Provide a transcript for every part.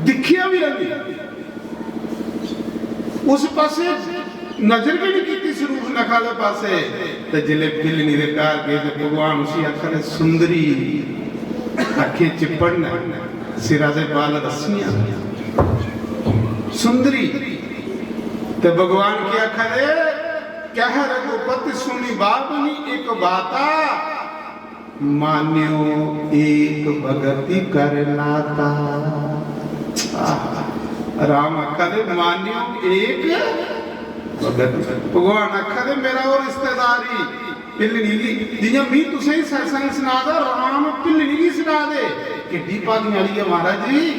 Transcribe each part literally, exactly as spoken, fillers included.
दिक्खेआ बी नहीं, उस पासे नजर बी नहीं कीती, सरूप नखा आह्ले पासे। ते जिसलै भिल्लनी दे घर गे ते भगवान उसी आखा दे, "सुंदरी, अक्खें चिप्पड़ न, सिरा दे बाल रस्सियां, सुंदरी।" ते भगवान केह् आखा दे, "कह रघुपति सुनि बाबुनि एक बाता, मान्यो एक भगति कर नाता।" आहा, राम आखा दे, "मान्यो एक भगति।" भगवान आखा दे, "मेरा ओह् रिश्तेदार ही, भिल्लनी गी, जियां मी तुसें सत्संग सना दा, राम भिल्लनी गी सना दे।" किड्डी भागने आह्ली ऐ महाराज जी।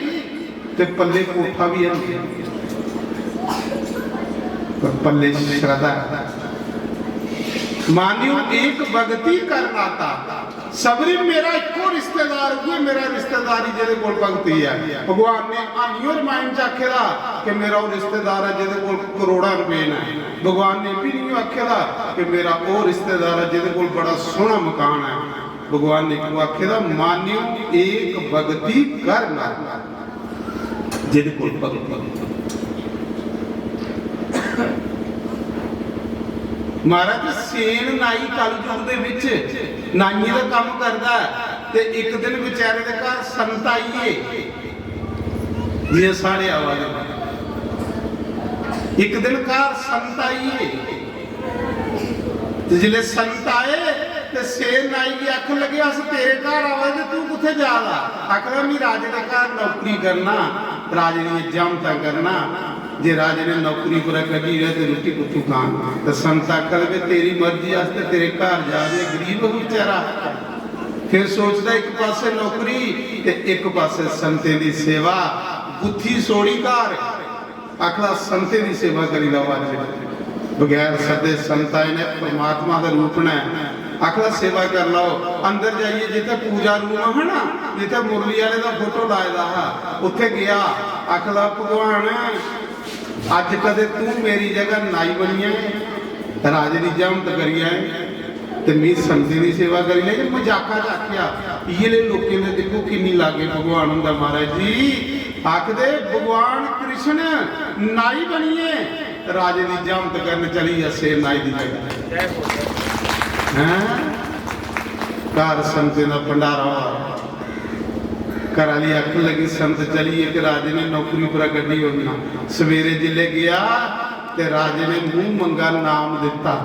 ते पल्ले कोठा बी है, पर पल्ले श्रद्धा है। "मान्यो एक भगति कर नाता।" सबरी मेरा इक्को रिश्तेदार, उ'ऐ मेरा रिश्तेदारी जेह्दे कोल भगती ऐ। भगवान ने हानियो रामायण च आखे दा कि मेरा ओह् रिश्तेदार ऐ जेह्दे कोल करोड़ां रपेऽ न। भगवान ने एह् बी नहीं आखे दा कि मेरा ओह् रिश्तेदार ऐ जेह्दे कोल बड़ा सोह्ना मकान ऐ। भगवान ने इक्को आखे दा, "मान्यो एक भगति कर नाता।" जेह्दे कोल भगती। महाराज, सेन नाई कलयुग दे बिच नाइयें दा कम्म करदा ऐ, ते इक दिन बेचारे दे घर संत आई गे, जि'यां साढ़े आवा दे। इक दिन घर संत आई गे, ते जिसलै संत आए ते सेन नाई गी आखन लगे, "अस तेरे घर आवा दे, तू कुत्थै जा दा?" आखदा, "मी राजे दे घर नौकरी करना, राजे दियां जामतां करना। जे राजे ने नौकरी परा कड्ढी ओड़ेआ ते रुट्टी कुत्थूं खाङ?" ते संत आखन लगे, "तेरी मर्जी, अस ते तेरे घर जा दे, गरीब हा बेचारा।" फिर सोचदा, इक पासे नौकरी ते इक पासे संतें दी सेवा, गुत्थी सोड़ी घर। आखदा, "संतें दी सेवा करी लैओ अज्ज।" बगैर सद्दे संत आए ने, परमात्मा दा रूप ने। आखदा, "सेवा करी लैओ।" अंदर जाइयै जित्थै पूजा रूम हा ना, जित्थै मुरली आह्ले दा फोटो लाए दा हा, उत्थै गेआ। आखदा, "भगवान, अज्ज कदे तू मेरी जगह नाई बनी आए, राजे दी जामत करी आए, ते मी संतें दी सेवा करी ले।" जे मजाका च आखेआ, इ'यै ले लोकें दे दिक्खो किन्नी लागे भगवान हुंदा। महाराज जी आखदे, भगवान कृष्ण नाई बनिए राजे दी जामत करन चली असे नाई दी जगह। हैं? घर संतें दा भंडारा होआ। घर आह्ली आखन लगी, "संत चलिए कि राजे ने नौकरी परा कड्ढी ओड़ना।" सवेरे जिसलै गेआ ते राजे ने मूंह मंगा नाम दित्ता,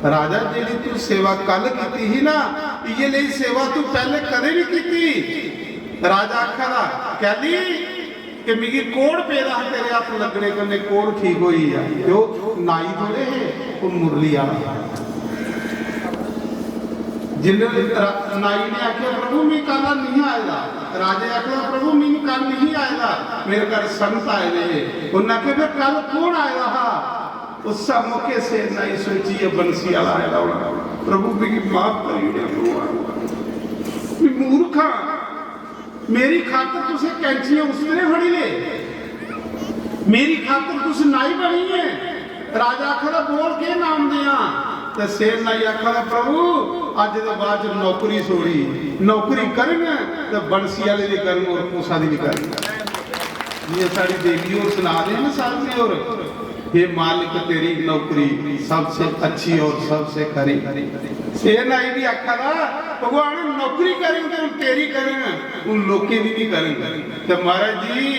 "राजा, जेह्ड़ी तू सेवा कल कीती ही ना, इ'यै लेई सेवा तू पैह्ले कदें नहीं कीती।" राजा आखा दा, "कैली?" कि मिगी कोढ़ पेदा हा, तेरे हत्थ लग्गने कन्नै कोढ़ ठीक होई गेआ। ते ओह् नाई थोड़े हे, ओह् मुरली आह्ला हा। जिन्ने रा-, नाई ने आखेआ, "प्रभु, मी कल नहीं आए दा।" राजे आखेआ, "प्रभु, मी कल नहीं आए दा, मेरे घर संत आए दे हे।" उन्नै आखेआ, "फिर कल कौन आए दा हा?" उस मौके सेन नाई सोचियै, "बंसी आह्ला आए दा होना। प्रभु, मिगी माफ करी ओड़ेआ, भगवान, मी मूर्ख हां।" मेरी खातर तुसें कैंचियां उस्तरे फड़ी ले, मेरी खातर तुस नाई बनी गे। राजा आखा दा, "बोल, केह् नाम देआं?" ते सेन नाई आखा दा, "प्रभु, अज्ज दे बाद च नौकरी छोड़ी, नौकरी करङ ते बंसी आह्ले दी करङ, होर कुसा दी नहीं करङ।" जियां साढ़ी देवी होर सना दे न, साधु जी होर, "हे मालिक, तेरी नौकरी सबसे अच्छी और सबसे खरी।" सेन नाई भी आखा दा, "भगवान, नौकरी करङ ते हून तेरी करङ, हून लोकें दी नहीं करङ।" ते महाराज जी,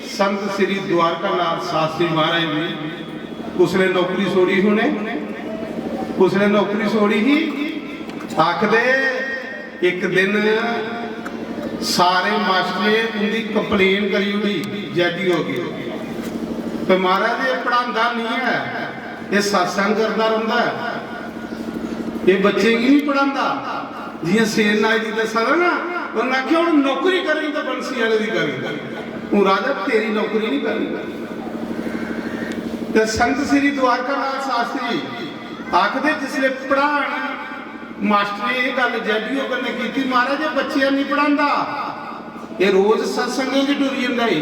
संत श्री द्वारकानाथ शास्त्री महाराज भी कुसलै नौकरी छोड़ी ही उ'नें, कुसलै नौकरी छोड़ी ही? आखदे, इक दिन सारे मास्टरें उं'दी complain करी ओड़ी, जैदी हो गई। ते महाराज, एह् पढ़ांदा निं ऐ, एह् सत्संग करदा रौंह्दा ऐ, एह् बच्चें गी निं पढ़ांदा। जि'यां सेन नाई जी दस्सा दा ना, उ'न्नै आखेआ, "हून नौकरी करङ ते बंसी आह्ले दी करङ, हून राजा तेरी नौकरी निं करङ।" ते संत श्री द्वारकानाथ शास्त्री आखदे, जिसलै पढ़ान मास्टरें एह् गल्ल जैडियो कन्नै कीती, "महाराज, एह् बच्चें निं पढ़ांदा, एह् रोज सत्संगें च टुरी जंदा ई।"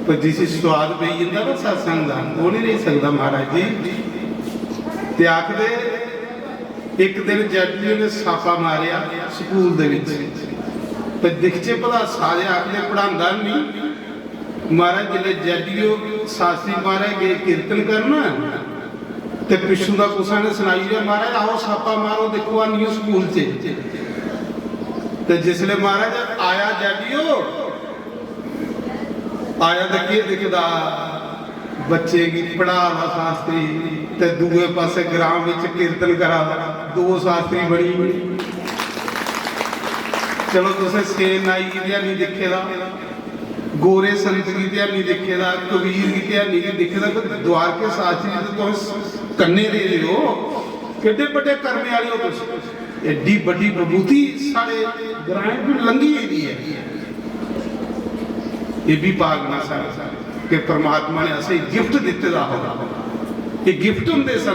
पर जिसी स्वाद पेई जंदा ना सत्संग दा, ओह् निं रेही सकदा, महाराज जी। ते आखदे, इक दिन जैडियो ने छापा मारेआ स्कूल दे विच, ते दिखचे भला, सारे आखदे पढ़ांदा नहीं। महाराज, जिसलै जैडीओ शास्त्री महाराज गे कीर्तन करन, ते पिच्छों दा कुसै ने सनाई ओड़ेआ, "महाराज, आओ, छापा मारो, दिक्खो, आनियो स्कूल च।" ते जिसलै महाराज आया जैडीओ, आया ते केह् दिखदा, बच्चे गी पढ़ा दा शास्त्री, ते दूए पासे ग्रां बिच कीर्तन करा दा, दो शास्त्री बनी गे। चलो, तुसें सेन नाई गी ते हैनी दिक्खे दा, गोरे संत गी ते हैनी दिक्खे दा, कबीर गी ते हैनी गी दिक्खे दा, पर द्वारके शास्त्री ते तुस कन्ने रेह् दे हो, केड्डे बड्डे कर्मे आह्ले हो तुस। एड्डी बड्डी विभूति साढ़े ग्राएं च लंघी गेदी ऐ। ये भी भाग ना साढ़ा कि परमात्मा ने असें गिफ्ट दित्ते दा होगा। ये गिफ्ट होंदे सन।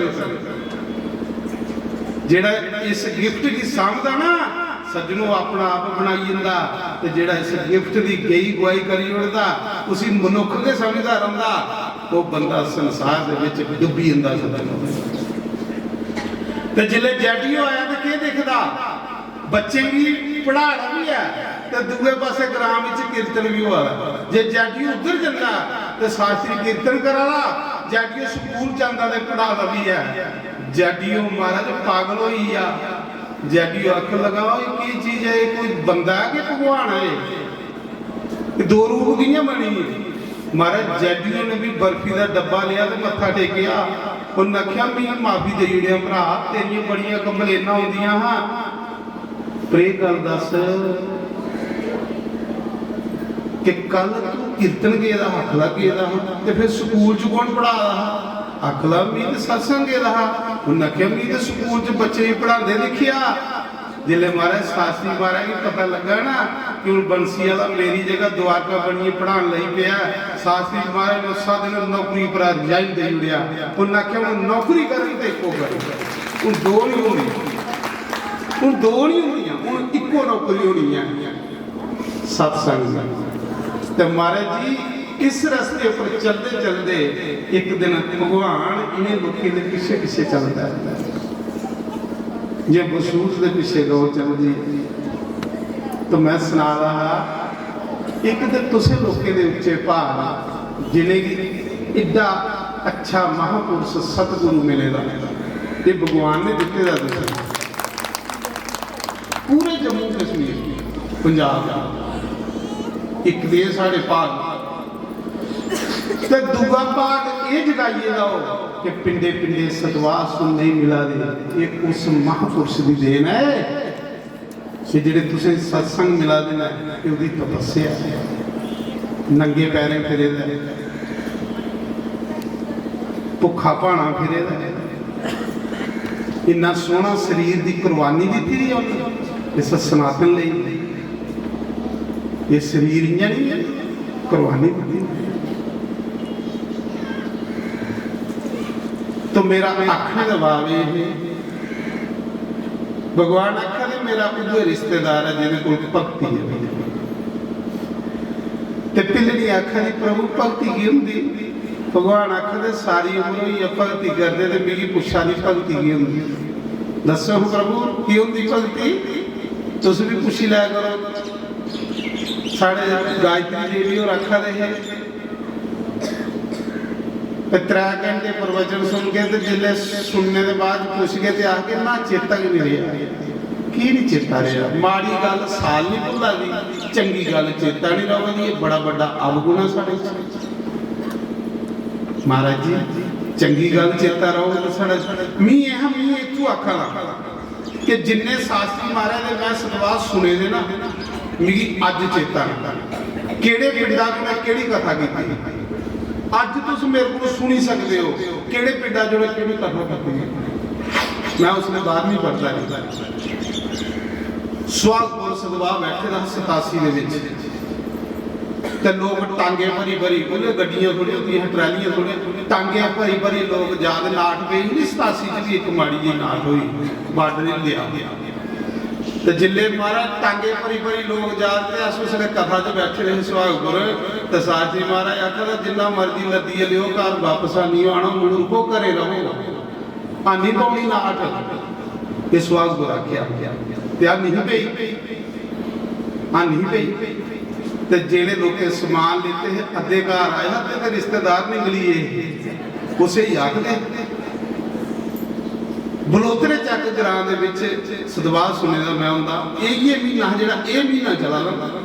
जेड़ा इस गिफ्ट गी सांभदा ना सज्जनो, अपना आप बनाई जंदा। ते जेड़ा इस गिफ्ट दी गई गुआई करी ओड़दा, उसी मनुख गै समझदा रौंह्दा, ओह् बंदा संसार दे विच डुब्बी जंदा सज्जनो। ते जिसलै जैडीओ आया ते केह् दिखदा? बच्चें गी पढ़ाना बी ऐ ते दूए पासे ग्रां विच कीर्तन बी होआ दा। जे जैडीओ उद्धर जंदा ते शास्त्री कीर्तन करा दा, जैडीओ स्कूल जंदा ते पढ़ा दा बी ऐ। जैडीओ महाराज पागल होई गेआ। जैडीओ आखन लगा, "ओह् केह् चीज ऐ? एह् कोई बंदा ऐ कि भगवान ऐ एह्? एह् दो रूप कि'यां बनी गे?" महाराज, जैडीओ ने भी बर्फी दा डब्बा लेआ ते मत्था टेकेआ। उन्न आखेआ, "मिगी माफी देई ओड़ेआ भ्रा, तेरियां बड़ियां कंप्लेनां औंदियां हां, पर एह् गल्ल दस्स कि कल तू कीर्तन गेदा हा, आखला गेदा हा, ते फिर स्कूल च कौन पढ़ा दा हा?" आखला, "मी ते सत्संग गेदा हा।" उन्न आखेआ, "मी ते स्कूल च बच्चें गी पढ़ांदे दिक्खेआ।" जिसलै महाराज शास्त्री महाराज गी पता लग्गा ना कि हून बंसी आह्ला मेरी जगह द्वारका बनियै पढ़ान लगी पेआ, शास्त्री महाराज ने उस्सै दिन नौकरी परा रिजाइन देई ओड़ेआ। उन्न आखेआ, "हून नौकरी करनी ते इक्को करनी, हून दो नहीं होनी, हून दो नहीं होनियां, हून इक्को नौकरी होनी ऐ।" सत्संग। ते महाराज जी, इस रस्ते पर चलदे चलदे इक दिन भगवान इ'नें लोकें दे पिच्छे पिच्छे चलदा ऐ। जे बसूत दे पिच्छे गौ चलदी, तो मैं सना दा हा, इक ते तुसें लोकें दे उच्चे भाव, जिनेंगी एड्डा अच्छा महापुरुष सतगुरु मिले दा, ये भगवान ने दिते दा तुसें। पूरे जम्मू कश्मीर, पंजाब, इक ते एह् साढ़े भाग, ते दूआ भाग एह् जगाइयै लाओ कि पिंडे पिंडे सतवास सुनने गी मिला दे, एह् उस महापुरुष दी देन ऐ। एह् जेह्ड़े तुसें सत्संग मिला दे न, एह् ओह्दी तपस्या ऐ। नंगे पैरें फिरे दा ऐ, भुक्खा भाना फिरे दा ऐ। इन्ना सोह्ना शरीर दी कुर्बानी दित्ती दी उन्न इस सनातन लेई। एह् शरीर इ'यां निं ऐ, कुर्बानी दित्ती दी। तो मेरा आखने दा भाव एह् है, भगवान आखा दे, "मेरा उ'ऐ रिश्तेदार ऐ जेह्दे कोल भक्ति ऐ।" ते भिल्लड़ी आखा दी, "प्रभु, भक्ति की होंदी?" भगवान आखा दे, "सारी उम्र होई ऐ भक्ति करदे ते मिगी पुच्छा दी भक्ति की होंदी? दस्सो हां प्रभु, की होंदी भक्ति? तुस भी पुच्छी लै करो।" साढ़े गायत्री देवी होर आखा दे हे, ते त्रै घैंटे प्रवचन सुनगे ते जिसलै सुनने दे बाद पुछगे ते आखगे, "ना, चेता गै निं रेहा।" की निं चेता रेहा? माड़ी गल्ल साल निं भुल्ला दी, चंगी गल्ल चेता निं र'वा दी, एह् बड़ा बड्डा अवगुण ऐ साढ़े च। महाराज जी, चंगी गल्ल चेता र'वग ते साढ़ा, मी एह् हा, मी इत्थूं आखा दा। कि जिन्ने शास्त्री महाराज दे मैं सतवास सुने दे ना, मिगी अज्ज चेता न, केह्ड़े पिंडा च मैं केह्ड़ी कथा कीती। अज्ज तुस मेरे को सुनी सकदे हो, केह्ड़े पिंडा च उ'नें केह्ड़ी कथा कीती। मैं उसने बाहर नहीं पढ़ता जी। सुहागपुर सतवाह बैठे दा हा सतासी दे विच, ते लोक टांगे भरी भरी, उ'नें गड्डियां थोड़ी होंदियां हियां, ट्रालियां थोड़ी, टांगे भरी भरी लोक जा दे। नाट पेई उन्नी सतासी च भी, इक माड़ी जी नाट होई, बार्डर हिल्लेआ। ते जिल्ले महाराज टांगे भरी भरी लोक जा दे, अस उसलै कथा च बैठे दे हे सुहागपुर, ते शास्त्री महाराज आखा दा, "जिन्ना मर्जी लद्दियै लेओ, घर बापस आनियो आना, मूर्खो घरे रवो।" आनी पौनी नाट, इस सुहागपुर आखेआ, ते आनी ही पेई। नहीं पई। ते जेड़े लोकें समान लेते हे, अद्धे घर आए, अद्धे ते रिश्तेदार निकली गे। उसे ही आखदे। बलोतरे चक ग्रां दे विच सतवाह सुने दा मैं हुंदा। इ'यै म्हीना हा जेड़ा एह म्हीना चला दा।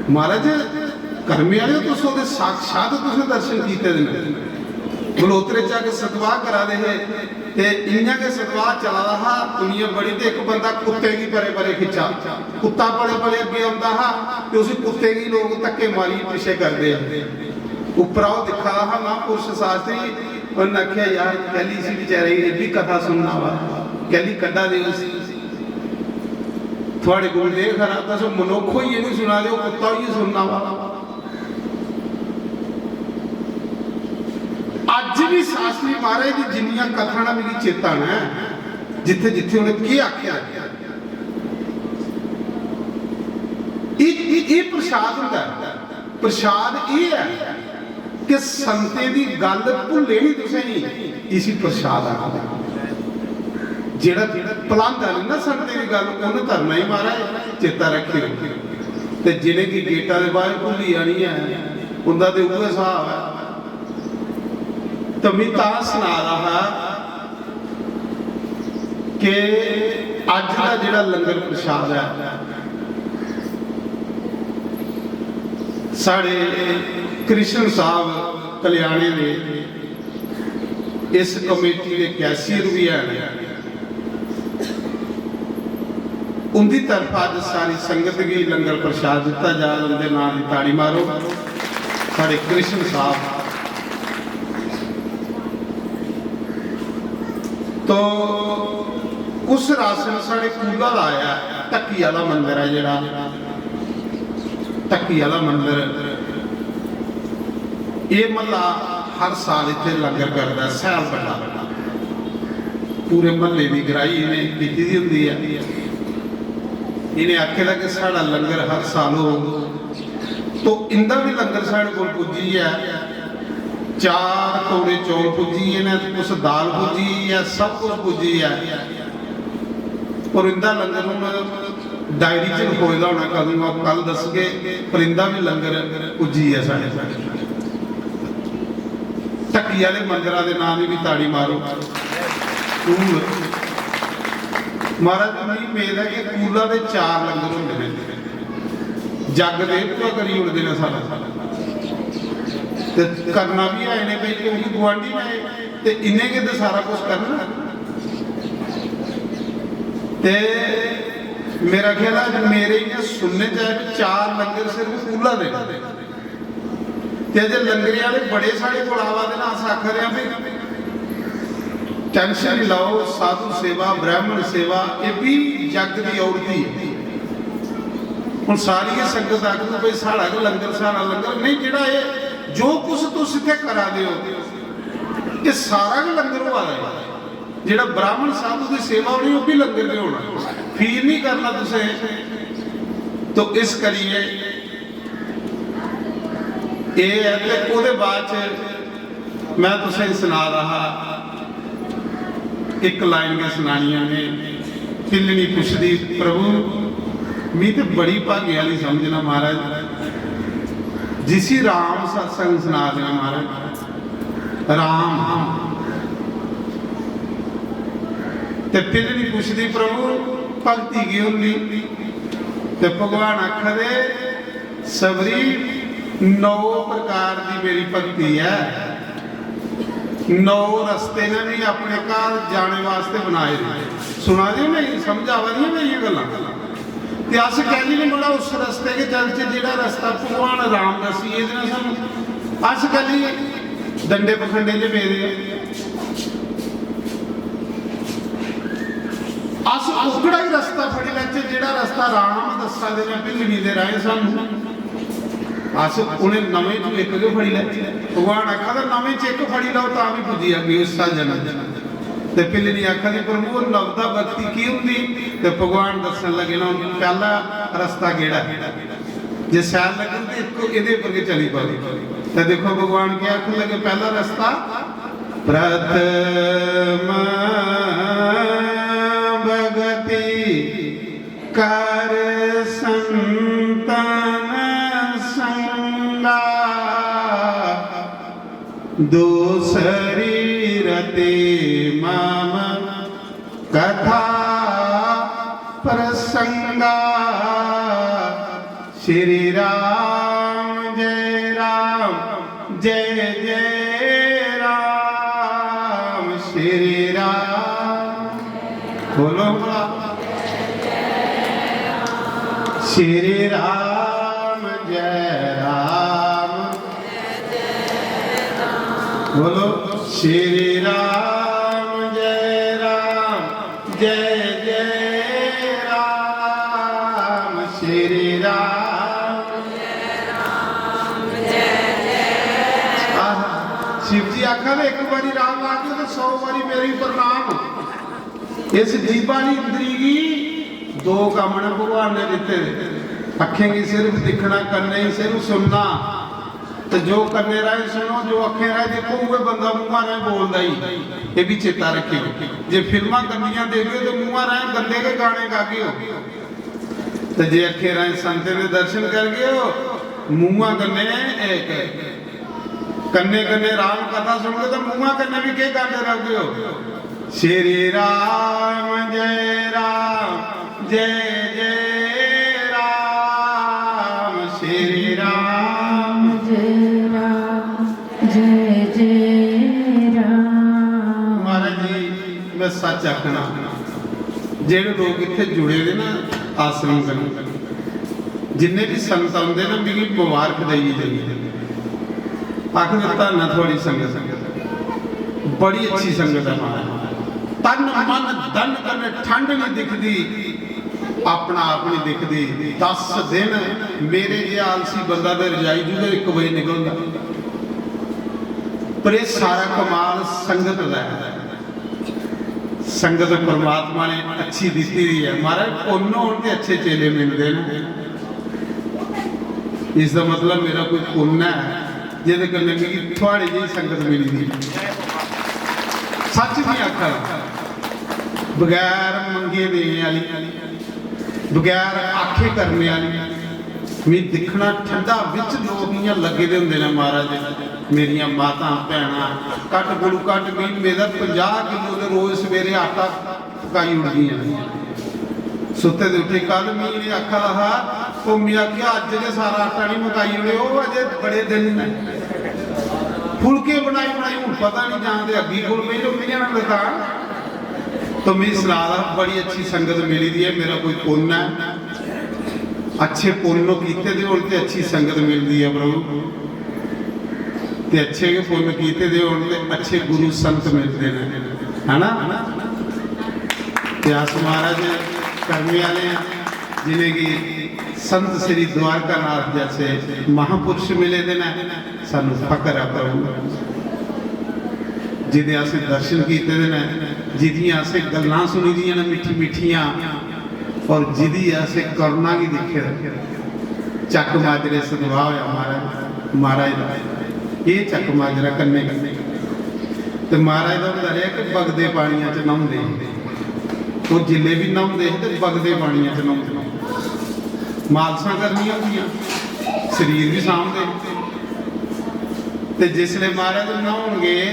महाराज, कर्मे आह्ले, तुस ओह्दे साक्षात तुसें दर्शन कीते दे न। बलोतरे चक सतवाह करा दे हे, ते इ'यां गै सतवाह चला दा हा। दुनिया बड़ी, ते इक बंदा कुत्ते गी परे परे खिच्चा, कुत्ता बड़े बड़े अग्गें औंदा हा, ते उसी कुत्ते गी लोक धक्के मारियै पिच्छे करदे हे। उप्परा ओह् दिक्खा दा हा महापुरुष शास्त्री, उन्नै आखेआ, "यार, कैल्ली इसी बेचारे गी एह् बी कथा सुनना वा, कैल्ली कड्ढा दे उसी? थुआढ़े कोल ते खरा, तुस मनुक्ख होइयै निं सुना दे, ओह् कुत्ता होइयै सुनना वा।" अज्ज बी शास्त्री महाराज दी जिन्नियां कथां न, मिगी चेता न, जित्थे जित्थे उ'नें केह् आखेआ। एह्, एह्, एह् प्रसाद होंदा ऐ। प्रसाद एह् ऐ कि संतें दी गल्ल भुल्ले निं तुसें गी, इसी प्रसाद आखदे। जेह्ड़ा भुलांदा निं ना संतें दी गल्ल, उन्न धर्म गी महाराज चेता रक्खेओ। ते जिनेंगी गेटा दे बाह्र भुल्ली जानी ऐ, उंदा ते उ'ऐ स्हाब ऐ। ते में तां सना दा हा कि अज्ज दा जेह्ड़ा लंगर प्रसाद ऐ, साढ़े कृष्ण साहब कल्याणे दे इस कमेटी दे कैशियर बी हैन। उंदी तरफा अज्ज सारी संगत गी लंगर प्रसाद दित्ता जा, उंदे नां दी ताड़ी मारो। साढ़े कृष्ण साहब तो कुछ राशन साढ़े कूला दा आया, ढक्की आह्ला मंदर ऐ जेह्ड़ा, ढक्की आह्ला मंदर। एह् म्हल्ला हर साल इत्थै लंगर करदा ऐ, सैल बड्डा, पूरे म्हल्ले दी गराही इ'नें कीती दी होंदी ऐ। इ'नें आखे दा कि साढ़ा लंगर हर साल होग, तो इंदा बी लंगर साढ़े कोल पुज्जी गेआ। चार कौड़े चौल पुज्जी गे न, कुछ दाल पुज्जी गेई ऐ, सब कुछ पुज्जी गेआ। और इंदा लंगर हून डायरी च लखोए दा होना, कदूं, ओह् कल दसगे, पर इंदा बी लंगर पुज्जी गेआ साढ़े। ढक्की आह्ले मंदरा दे नां दी बी ताड़ी मारो। कूल। महाराज, मिगी मेद ऐ कि कूला दे चार लंगर होंदे ने। जग ते पूरा करी ओड़दे ने सारा। ते करना बी है इ'नें, भाई, क्योंकि गुआंढी ने ते इ'नें गै ते सारा कुछ करना। ते मेरा ख्याल ऐ, मेरे इ'यां सुनने च आया कि चार लंगर सिर्फ कूला दे न। ते अजे लंगरे आह्ले बड़े साढ़े कोल आवा दे न, अस आखा दे आं भी tension निं लैओ, साधु सेवा, ब्राह्मण सेवा, एह् बी जग दी औरती ऐ। हून सारी गै संगत आखदी, "भाई, साढ़ा गै लंगर, साढ़ा लंगर।" नेईं, जेह्ड़ा एह्, जो कुछ तुस इत्थै करा दे ओ, एह् सारा गै लंगर होआ दा ऐ। जेह्ड़ा ब्राह्मण साधु दी सेवा होनी, ओह् बी लंगर गै होना। फील निं करना तुसें। तो इस करियै एह् ऐ। ते ओह्दे बाद च में तुसें गी सना दा हा, इक लाइन गै सनानी ऐ में। पिल्लनी पुछदी, "प्रभु, मी ते बड़ी भाग्य आह्ली समझना महाराज, जिसी राम सत्संग सना देना महाराज, राम।" ते पिल्लनी पुछदी, "प्रभु, भक्ति केह् होंदी?" ते भगवान आखा दे, सबरी, नौ प्रकार दी मेरी भक्ति ऐ। नौ रस्ते ने मी अपने घर जाने वास्ते बनाए दे। सुना दे ओ, मेरी समझ आवा दियां मेरियां गल्लां? ते अस कैली निं, बड़ा उस रस्ते गै चलचै जेह्ड़ा रस्ता भगवान राम दस्सी गेदे न सानूं। अस कैली डंडे पखंडे च पेदे आं? अस ओकड़ा ही रस्ता फड़ी लैचे जेह्ड़ा रस्ता राम दस्सा दे न भिल्लनी दे राहें सानू। अस उ'नें नमें चों इक गै फड़ी लैचे। भगवान आखा दा, "नमें च इक फड़ी लैओ, तां बी पुज्जी जागे उस सज्जन।" ते भिल्लनी आखा दी, "प्रभु, ओह् नवदा भक्ति की होंदी?" ते भगवान दस्सन लगे ना, "पैह्ला रस्ता केह्ड़ा ऐ?" जे शैल लग्गग ते इक एह्दे उप्पर गै चली पवो। ते दिक्खो भगवान केह् आखन लगे, पैह्ला रस्ता, "प्रथम भगति कर संग।" दूसरी रति मम कथा प्रसंगा। श्री राम जय राम जय जय राम श्री राम। बोलो बोला। श्री राम जय राम। बोलो श्री राम जय राम जय जय राम श्री राम। आहा, शिव जी आखा दे, "एक बारी राम आ गए तो सौ बारी मेरी प्रणाम।" इस जीभ आह्ली इंद्री गी दो कम्म न भगवान ने दित्ते दे। अक्खें गी सिर्फ दिक्खना, कन्नें गी सिर्फ सुनना। ते जो कन्नें राहें सुनो, जो अक्खें राहें दिक्खो, उ'ऐ बंदा मूंहां राहें बोलदा ही। एह् बी चेता रक्खेओ। जे फिल्मां गंदियां देखगे ते मूंहां राहें गंदे गै गाने गागेओ। ते जे अक्खें राहें संतें दे दर्शन करगेओ, मूंहां कन्नै इक कन्ने कन्ने राम कथा सुनगे तो मुंहा कन्ने भी के गांदे रहोगे हो? श्री राम जय राम जय जय राम श्री राम। जय राम जय जय राम। महाराज जी, मैं सच आखना, जेड़े लोग इत्थे जुड़े दे ना आश्रम कन्नै, जिन्ने भी संत आंदे ना, मिगी मुबारक देइयै जंदे। आखदे, "धन्न ऐ थुआड़ी संगत, बड़ी अच्छी संगत ऐ महाराज। तन मन धन कन्नै ठंड नहीं दिखदी, अपना आप नहीं दिखदी।" दस दिन मेरे जे आलसी बंदा ते रजाई जू ते इक बजे निकलदा। पर एह् सारा कमाल संगत दा ऐ। संगत परमात्मा ने अच्छी दित्ती दी ऐ। महाराज, पुन्न होन ते अच्छे चेले मिलदे न। इसदा मतलब मेरा कोई पुन्न ऐ जेह्दे कन्नै मिगी थुआड़े जेही संगत मिली दी। सच दी आखा, बगैर मंगे देने आह्ली, बगैर आखे करने आह्ली। मिगी दिक्खना ठंडा बिच लोक इ'यां लग्गे दे होंदे न, महाराज, मेरियां मातां भैनां, घट्ट कोलू घट्ट बी मेरा पंजाह् किलो ते रोज सवेरे आटा पकाई ओड़दियां न। सुत्ते दे उठे, कल मी इ'नें आखा दा हा, ओह् मी आखेआ, "अज्ज गै सारा आटा निं मकाई ओड़ेओ, अजें बड़े दिन न।" फुलके बनाई बनाई हून पता निं जां ते अग्गी कोल बेही जंदियां न लतां। तो मिगी सलाह दा बड़ी अच्छी संगत मिली दी ऐ, मेरा कोई पुन्न ऐ, अच्छे पुन्न कीते दे होन ते अच्छी संगत मिलदी ऐ प्रभु, ते अच्छे गै पुन्न कीते दे होन ते अच्छे गुरु संत मिलदे न, है ना? ते अस महाराज करने आह्ले आं, जिनेंगी संत श्री द्वारकानाथ जैसे महापुरुष मिले दे न। सानू फकर ऐ प्रभु, जिदे असें दर्शन कीते दे न, जिदियां असें गल्लां सुनी दियां न मिट्ठी मिट्ठियां, और जिदी असें करुणा गी दिक्खे दा। चक माजरे सदवाह होया महाराज, महाराज दा एह् चक माजरा कन्नै कन्नै। ते महाराज दा होंदा रेहा कि बगदे पानियां च न्हौंदे हे। ओह् जिल्ले बी न्हौंदे हे ते बगदे पानियां च न्हौंदे हे। मालशां करनियां होंदियां, शरीर बी सांभदे। ते जिसले महाराज न्हौन गे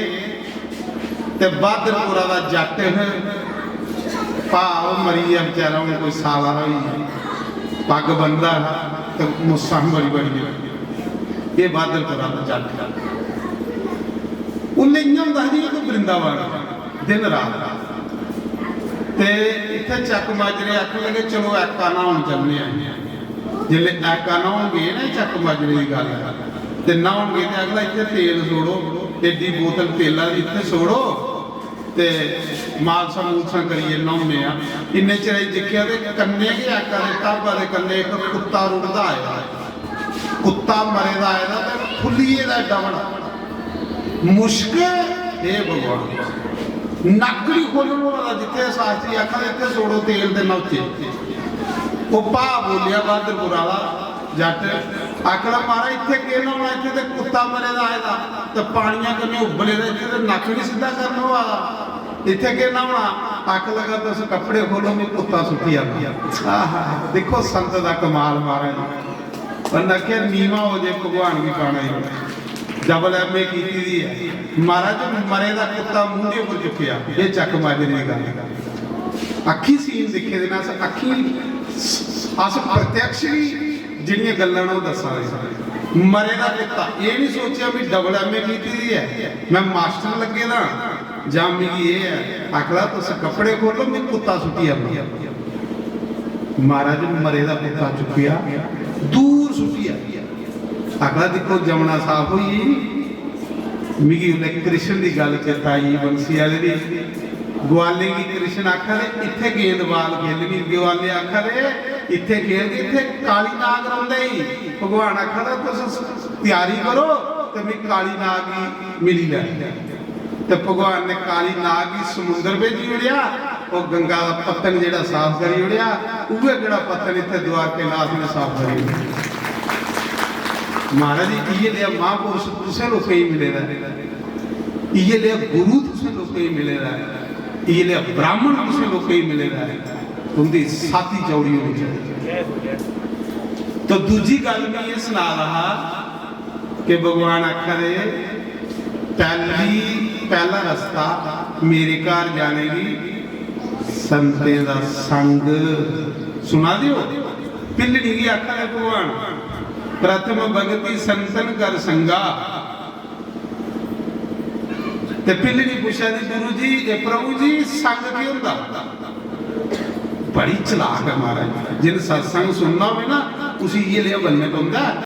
ते बहादरपुरा दा जट्ट, भाव मरी गेआ बेचारा, हून कोई साल हारा होई गेआ, पग्ग ब'न्नदा हा ते मुस्सां बी बड़ी बड़ी। एह् बहादरपुरा दा जट्ट, उल्लै इ'यां होंदा हा जि'यां कोई वृंदावन, दिन रात। ते इत्थै चक माजरे आखन लगे, "चलो ऐका न्हौन चलने आं।" जिसलै ऐका न्हौन गे ना, चक माजरे दी गल्ल ऐ, ते न्हौन गे ते अगला, "इत्थै तेल छोड़ो, एड्डी बोतल तेला दी इत्थै छोड़ो, ते मालशां मूलशां करियै न्हौने आं।" इन्ने चिरै च दिक्खेआ ते कन्नै गै ऐका दे ढाबा दे कन्नै इक कुत्ता रुढ़दा आए दा ऐ। कुत्ता मरे दा आए दा ते फुल्लियै दा एड्डा बड़ा। मुश्क, हे भगवान, नक्क निं खोलन होआ दा। जित्थै शास्त्री आखा दे, "इत्थै छोड़ो तेल ते न्हौचे।" ओह् भा बोलेआ बहादरपुर आह्ला जट्ट, आखन लगा, "महाराज, इत्थै केह् न्हौना? इत्थै ते कुत्ता मरे दा आए दा ते पानियां कन्नै उब्बले दा, इत्थै ते नक्क निं सिद्धा करन होआ दा। इत्थै केह् न्हौना?" आखन लगा, "तुस कपड़े खोलो, में कुत्ता सुट्टी आना।" आहा, दिक्खो संत दा कमाल महाराज। उन्नै आखेआ, "नीमा हो जे भगवान गी पाना ही।" डबल एमए कीती दी ऐ। महाराज, मरे दा कुत्ता मूंढे पर चुक्केआ, एह् चक माजरे दी गल्ल। अक्खीं सीन दिक्खे दे न अस, अक्खीं अस प्रत्यक्ष बी जेह्ड़ियां गल्लां न ओह् दस्सा दे। मरे दा कुत्ता, एह् निं सोचेआ भी डबल एमए कीती दी ऐ, में मास्टर लग्गे दा जां मिगी एह् ऐ। आखदा, "तुस कपड़े खोलो, में कुत्ता सुट्टी आना।" महाराज, मरे दा कुत्ता चुक्केआ, दूर सुट्टी आया। आखदा, "दिक्खो, जमुना साफ होई गेई।" मिगी उल्लै कृष्ण दी गल्ल चेता आई, बंसी आह्ले दी। ग्वालें गी कृष्ण आखा दे, "इत्थै गेंदबाल खेलनी।" ग्वाले आखा दे, "इत्थै खेलगे, इत्थै काली नाग रौंह्दा ई।" भगवान आखा दा, "तुस त्यारी करो ते मिगी काली नाग गी मिली लैन।" ते भगवान ने काली नाग गी समुंदर भेजी ओड़ेआ, ओह् गंगा दा पत्तन जेह्ड़ा साफ करी ओड़ेआ, उ'ऐ जेह्ड़ा पत्तन इत्थै द्वारकेनाथ ने साफ करी ओड़ेआ। महाराज जी, इ'यै नेहा महापुरुष तुसें लोकें गी मिले दा ऐ, इ'यै नेहा गुरु तुसें लोकें गी मिले दा ऐ, इ'यै नेहा ब्राह्मण तुसें लोकें गी मिले दा ऐ, तुं'दी साथी चौड़ी होनी चाहिदी। तो दूजी गल्ल में एह् सना दा हा कि भगवान आखा दे, "पैह्ली, पैह्ला रस्ता मेरे घर जाने गी संतें दा संग।" सुना दे ओ? पिल्लड़ी गी आखा दे भगवान, "प्रथम भगति संतन कर संगा।" ते पिल्लड़ी पुच्छा दी, "गुरु जी, ए प्रभु जी, संग केह् होंदा?" बड़ी चलाक ऐ महाराज, जिन सत्संग सुनना होवे ना, उसी इ'यै लेहा बनने पौंदा ऐ।